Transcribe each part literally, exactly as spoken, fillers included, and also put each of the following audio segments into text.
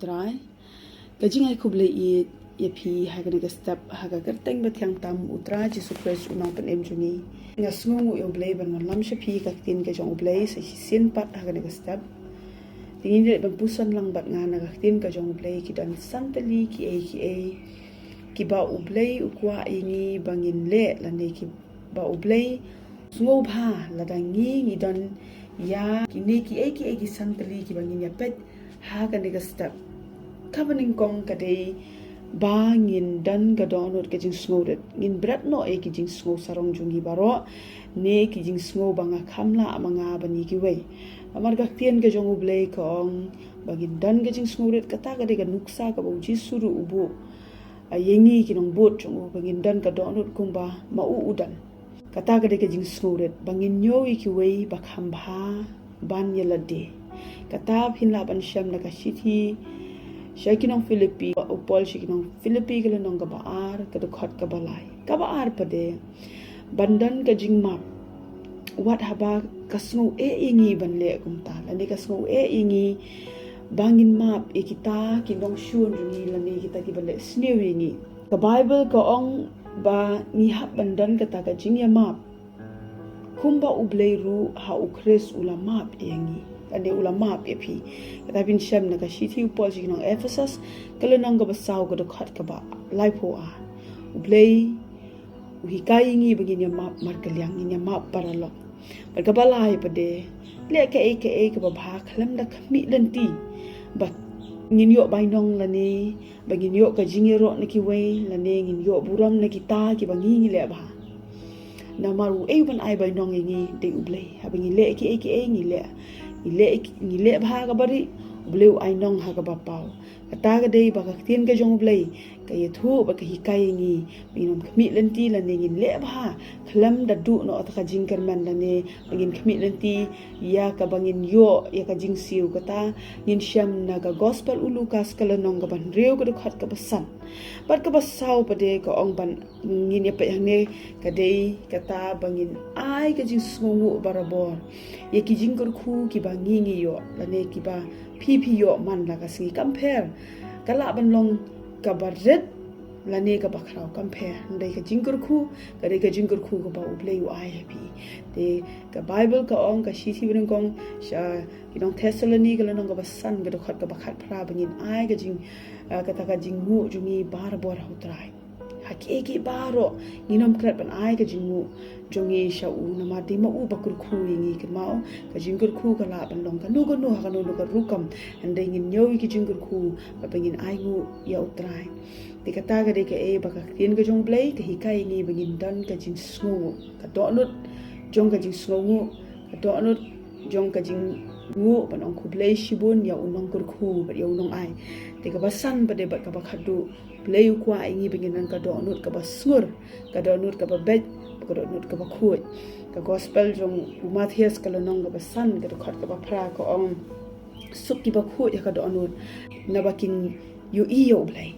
Trai, ka jingai khublei ïa phi ha kane ka step ha ka kyrteng ba thiang tam U Trai Jisu Khrist U Nongpynim jong ngi. Nga sngewnguh ïa U Blei ban wanlam sha phi ka ktien ka jong U Blei sa shisien pat ha kane ka step. Te ngin ïa ban puson lang bad nga na ka ktien ka jong U Blei. Ki don san tylli kiei kiei kiba U Blei u kwah ïa ngi ba ngin leh lane kiba U Blei sngewbha lada ngi ngi don ïa kine kiei kiei ki san tylli kiba ngin ïa peit ha kane ka step. Kaba nyngkong ka dei ba ngin don ka dohnud ka jingsngewrit, ngin bret noh ïa ki jingsngew sarong jong ngi baroh ne ki jingsngew ba nga kham lah ma nga ban ïa kiwei. Namar ka ktien ka jong U Blei ka ong ba ngin don ka jingsngewrit, kata ka dei ka nuksa kaba U Jisu ruh u buh ïa ngi ki nongbud jong u ba ngin don ka dohnud kumba ma u u don. Kata ka dei ka jingsngewrit ba ngin ñiew ïa kiwei ba kham bha ban ïa lade. Kata phin lah ban shem na ka shithi sha ki nong Philippi, u Paul sha ki nong Philippi ka lynnong kaba ar ka dkhot kaba lai. Kaba ar pat de ban don ka jingmap wat haba ka sngew eh ïa ngi ban leh kumta lane ka sngew eh ïa ngi ba ngin map ïa kita ki nongshun jong ngi lane kita kiba leh sniew ïa ngi. Ka Baibl ka ong ba ngi hap ban don kata ka jingïamap kumba U Blei ruh ha U Khrist u la map ïa ngi lane u la map ïa phi. Kata phin shem na ka shithi u Paul sha ki nong Ephesus ka lynnong kaba saw ka dkhot kaba laiphew ar. U Blei u hikai ïa ngi ba ngin ïamap markylliang, ngin ïamap paralok. Bad kaba lai pat de leh kaei kaei kaba bha khlem da khmih lynti ba ngin ïoh bainong lane ba ngin ïoh ka jingïaroh na kiwei lane ngin ïoh burom na kita kiba ngi ngi leh bha. Namar uei uban ai bainong ïa ngi dei U Blei. Haba ngi leh kiei kiei ngi leh ngi leh ngi leh bha kaba rieh, U Blei u ai nong ha kaba paw. Kata ka dei ba ka ktien ka jong U Blei ka ïathuh bad ka hikai ïa ngi ba ngin ym khmih lynti lane ngin leh bha khlem da duh noh kata ka jingkyrmen lane ba ngin khmih lynti ïa kaba ngin ïoh ïa ka jingsiew. Kata ngin shem na ka Gospel u Lukas ka lynnong kaba hynriew ka dkhot kaba san. Bad kaba saw pat de ka ong ban ngin ïa peit hangne ka dei kata ba ngin ai ka jingsngewnguh barabor ïa ki jingkyrkhu kiba ngi ngi ïoh lane kiba phi phi ïoh man la ka sngi. Kam pher, ka lah ban long kaba rit lane kaba khraw, kam pher. Hynrei ka jingkyrkhu ka dei ka jingkyrkhu kaba U Blei u ai ha phi. Te ka Baibl ka ong, ka shithi ba nyngkong sha ki nong Thessaloni ka lynnong kaba san ka dkhot kaba khatphra, ba ngin ai ka jing, ah, kata ka jingnguh jong ngi barabor ha U Trai. Ha kiei kiei baroh ngin ym klet ban ai ka jingnguh jong ngi sha u, namar dei ma u ba kyrkhu ïa ngi. Kynmaw, ka jingkyrkhu ka lah ban long kano kano ha kano kano ka rukom. Hynrei ngin ñiew ïa ki jingkyrkhu ba ngin ainguh ïa U Trai. Te kata ka dei kaei ba ka ktien ka jong U Blei ka hikai ïa ngi ba ngin don ka jingsngewnguh, ka dohnud jong ka jingsngewnguh, ka dohnud jong ka jingnguh ban ong khublei shibun ïa u nongkyrkhu bad ïa u nongai. Te kaba san pat de bad kaba khatduh, U Blei u kwah ïa ngi ba ngin don ka dohnud kaba sngur, ka dohnud kaba beit, ka dohnud kaba khuid. Ka Gospel jong u Mathaios ka lynnong kaba san ka dkhot kaba phra ka ong, suk kiba khuid ha ka dohnud, naba kin ïohi ïa U Blei.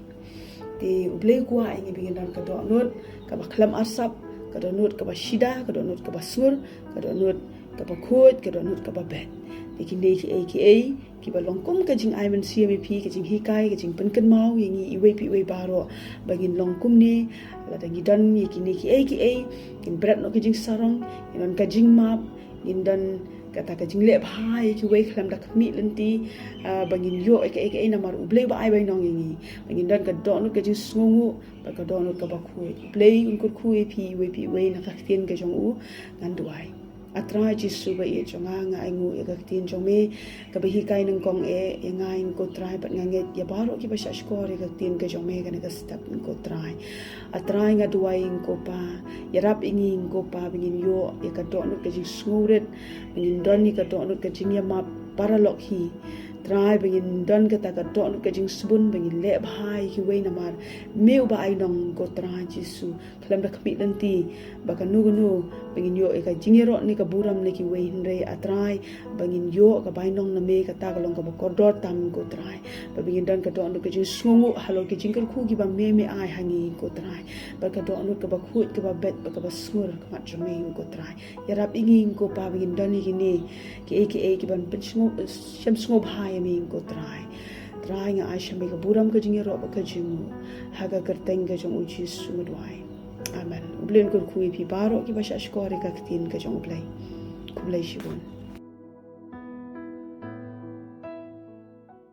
Te U Blei u kwah ïa ngi ba ngin don ka dohnud kaba khlem arsap, ka dohnud kaba shida, ka dohnud kaba sngur, ka dohnud kaba khuid, ka dohnud kaba beit. Te kine kiei kiei kiba long kum ka jingai mynsiem ïa phi, ka jinghikai, ka jingpynkynmaw ïa ngi iwei pa iwei baroh ba ngin long kumne. Lada ngi don ïa kine kiei kiei, ngin bret noh ka jingsarong, ngin don ka jingmap, ngin don kata ka jingleh bha ïa kiwei khlem da khmih lynti, ah, ba ngin ïoh ïa kaei kaei namar U Blei ba ai bainong ïa ngi. Ba ngin don ka dohnud ka jingsngewnguh bad ka dohnud kaba khuid. U Blei un kyrkhu ïa phi iwei pa iwei na ka ktien ka jong u. Ngan duwai. A Trai Jisu ba ïeit jong nga, nga ainguh ïa ka ktien jong me kaba hikai nyngkong eh ïa nga, ko Trai, bad nga ngeit ïa baroh kiba shah shkor ïa ka ktien ka jong me kane ka step, ko Trai. A Trai, nga duwai, ko Pa, ïarap ïa ngi, ko Pa, ba ngin ïoh ïa ka dohnud ka jingsngewrit, ba ngin don ïa ka dohnud ka jingïamap paralok hi. Trai, ba ngin don kata ka dohnud ka jingsbun ba ngin leh bha ïa kiwei namar me uba ai nong, ko Trai Jisu. Khlem da khmih lynti ba kano kano ba ngin ïoh ïa ka jingïaroh ne ka burom na kiwei, hynrei A Trai, ba ngin ïoh ka bainong na me, kata ka long kaba kordor tam, ko Trai. Ba ngin don ka dohnud ka jingsngewnguh halor ki jingkyrkhu kiba me me ai ha ngi, ko Trai. Bad ka dohnud kaba khuid, kaba beit, bad kaba sngur ha khmat jong me, ko Trai. Ïarap ïa ngi, ko Pa, ba ngin don ïa kine kiei kiei kiban pynsngew, shem sngewbha ïa me, ko Trai. Trai, nga ai sha me ka burom, ka jingïaroh bad ka jingnguh, ha ka kyrteng ka jong U Jisu nga duwai. Amen. U Blei un kyrkhu ïa phi baroh kiba shah shkor ïa ka ktien ka jong U Blei. Khublei shibun.